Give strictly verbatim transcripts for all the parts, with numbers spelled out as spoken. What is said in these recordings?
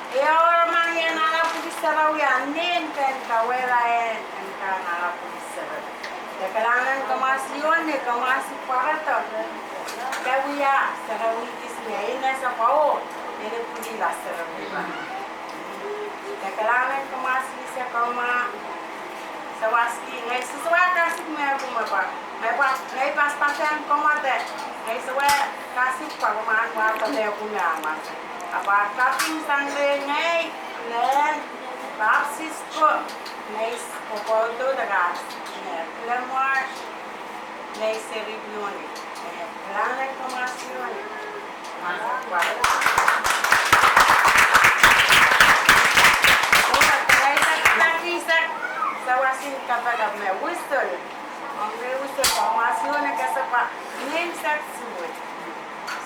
Ehu rahn me I en ale pwuhk sarawi, a nehn ken kawehla en, en kak ale pwuhk sarawi. De kalahngan en Kamasi Iohne, Kamasi pwarodo. De wia sarawi kis me, ine sapwawo, ine pwuhk la sarawi. De kalahngan en Kamasi Iohne, Kamasi Sawaski, ngehi sohte wia kasik me kumwa pwa. Ngehi pwa, ngehi paspas en komw de. Ngehi sohte wia kasik pwa kumwa en wahdo me kumwa amwa. Ahpw a kaping sang reh ngehi, lel, Baptist ko, ngehi kokohdo de kasik, ngehi Lemwar, ngehi seri Iohne, ngehi kalahngan en Kamasi Iohne. Ngehi sak, sak, sawasin kapakap me whistle. Ong re whistle, Kamasi Iohne kesempwa, ngehi sak suwed.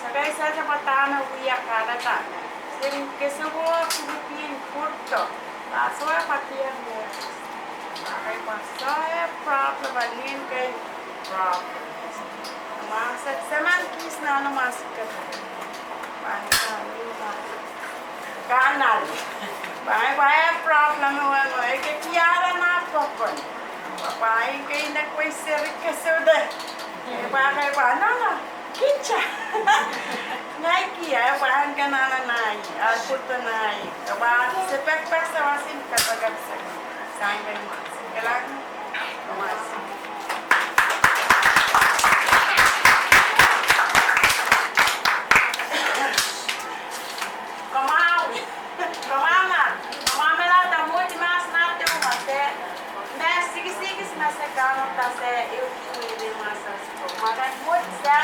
Sakaisada pwa dahme wia kahrehda. Seri kesempwa, suwed en pwurdo. Paswa pwa diar me. Akai pwa soh problem, a ngehi kei problem. Mahs, semen kis nan mahs ke. Pwa, pwa, pwa. Kanal. Pwa, pwa, problem, weng, weng, ke kiala ma pokon. Pwa, pwa, ke ine kwei seri kesempwa. Pwa, pwa, pwa, no, no. Kihda. Ngehi kia, pwa, ke nala nai. A pwurdo nai. Pwa, se pekpek sawasin kapakap se. Sang mahs. Kalahngan. Mahs.